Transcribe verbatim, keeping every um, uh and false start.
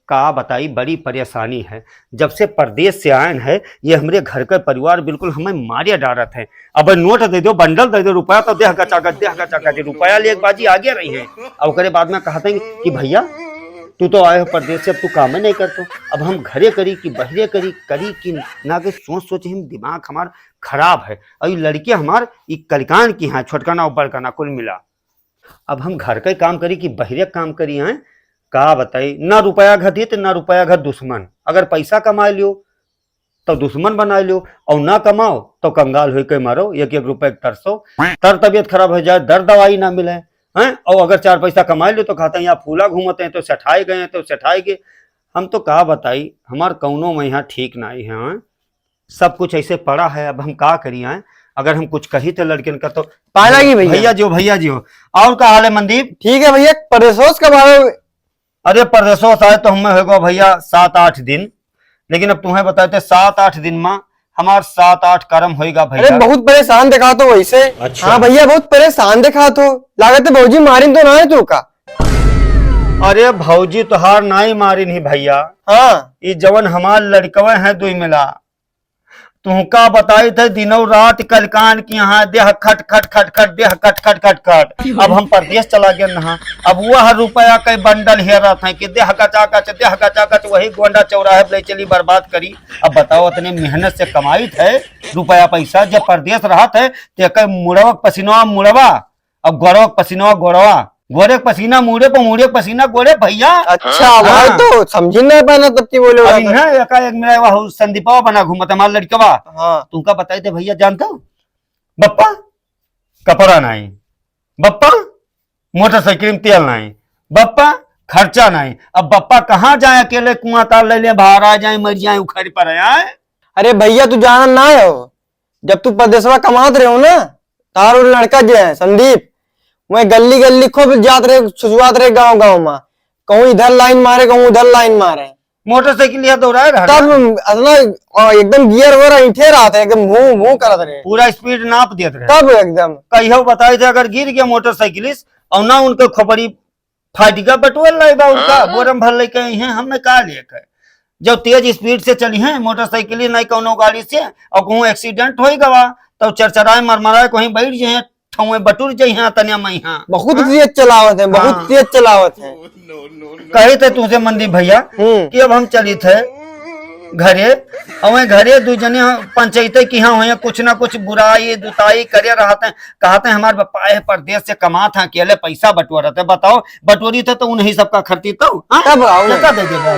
का बताई, बड़ी परेशानी है। जब से परदेस से आयन है, ये हमरे घर के परिवार बिल्कुल हमें मारे डारत है। अब नोट दे दो, बंडल दे दो, रुपया तो देह गचागच, देह गचागच, रुपया ले एक बाजी आगे रही है। और ओकरे बाद में कहते हैं कि भैया, तू तो आए हो परदेस से, अब तू कामे नहीं करतो, अब हम घरे करी कि बहरे करी, करी कि ना, के सोच सोच हम दिमाग हमार खराब है। और ये लड़के हमार ई कलिकान की हैं, छोटका ना बड़का ना कुल मिला। अब हम घर के काम करी कि बहरे काम करी हैं, का बताई, ना रुपया घर देत, ना रुपया घर दुश्मन। अगर पैसा कमा लियो तो दुश्मन बना लियो, और ना कमाओ तो कंगाल होई के मरो, एक एक रुपये के तरसो, तर तबियत खराब हो जाए, दर दवाई ना मिले हैं। और अगर चार पैसा कमा लियो तो कहते हैं यहाँ फूला घूमते हैं, तो सेठाए गए हैं, तो सेठाए गए। हम तो का बताई, हमार कौनो में यहाँ ठीक नहीं है, हैं? सब कुछ ऐसे पड़ा है, अब हम का करी आए? अगर हम कुछ कही तो लड़कियन का तो पाला की भैया। भैया जी हो, भैया जी हो। और का हाल है मनदीप? ठीक है भैया, परदेसोस कब आओ? अरे परदेसोस आए तो हमें होगा भैया सात आठ दिन, लेकिन अब तुम्हें बताए थे सात आठ दिन में हमार सात आठ कर्म होएगा अरे भैया। बहुत परेशान दिखात हो वैसे। अच्छा। हाँ भैया, बहुत परेशान दिखात हो, लागत है भौजी मारिन तो ना है तू का? अरे भौजी तोहार नाई मारिन ही भैया। हाँ। ई जवन हमार लड़कवे हैं दुई मिला, तुहका बताई थे दिनों रात कलकान की यहाँ देह खट खट खट खट, देह खट खट खट खट। अब हम परदेस चला गए ना, अब वह रुपया के बंडल हेरत हैं कि देह गचा गच, देह गचा गच, वही गोंडा चौराहे पे ले चली बर्बाद करी। अब बताओ, इतने मेहनत से कमाई थे रुपया पैसा, जब परदेस रहत है तो एक मुड़वा के पसीनवा मुड़वा, अब गोड़वा के पसीनवा गोड़वा, गोड़े के पसीना मुड़े पे, मुड़े के पसीना गोड़े भैया। अच्छा, हाँ। भाई तो समझी नहीं पाना तब की बोले अब वाला था। इन्हें एकाएक मेरा वह संदीपवा बना घूमत हमार लड़कवा। हाँ। तुमका बताई दे भैया, जानता हूँ बप्पा, कपड़ा नहीं, बप्पा, मोटरसाइकिल में तेल नहीं, बप्पा, खर्चा नहीं। अब बप्पा कहाँ जाए, अकेले कुआं तार ले ले, बाहर आ जाए, मर जाए, उखड़ पर आए। अरे भैया, तू जाना ना हो, जब तू परदेसवा कमात रहे हो ना, तार और लड़का जे है संदीप, वह गल्ली गल्ली खूब जात रहे, सुसुआत रहे गांव गांव में, कहूँ इधर लाइन मारे, कहूँ उधर लाइन मारे। मोटरसाइकिल यहाँ दौड़ाए रहा तब ना? अतना, आ, एकदम गियर वगैरह इंठे रहा था, एकदम भूं भूं करत रहे। पूरा स्पीड नाप देत रहे। तब एकदम। कहियो बताई थे, अगर गिर गया मोटरसाइकिलिस्ट और ना उनके खोपड़ी फाटिका बटुअल लाई बा उनका, हाँ। बोरम भर लेके आई हैं, हमने का लेके। जब तेज स्पीड से चली हैं मोटरसाइकिल, नहीं कौनो गाड़ी से, और कहूँ एक्सीडेंट होई गवा, तो चरचराए मरमराए कहीं बैठ जाए, ठौए बटुर जइहाँ तनिया मइहाँ। बहुत हाँ? तेज चलावत है, बहुत हाँ। तेज चलावत है। कहे थे तुमसे मनदीप भैया हम्म। कि अब हम चलित है घरे, और वहीं घरे दू जने हम पंचायते की यहाँ हुए, कुछ ना कुछ बुराई दुताई करे रहते हैं। कहते हैं हमारे बापा है परदेस से कमात हैं, अकेले पैसा बटोरत है। बताओ, बटोरी थे तो उन्हीं सबका खर्ची तो, हाँ? तब आओ। क्या दे देबे?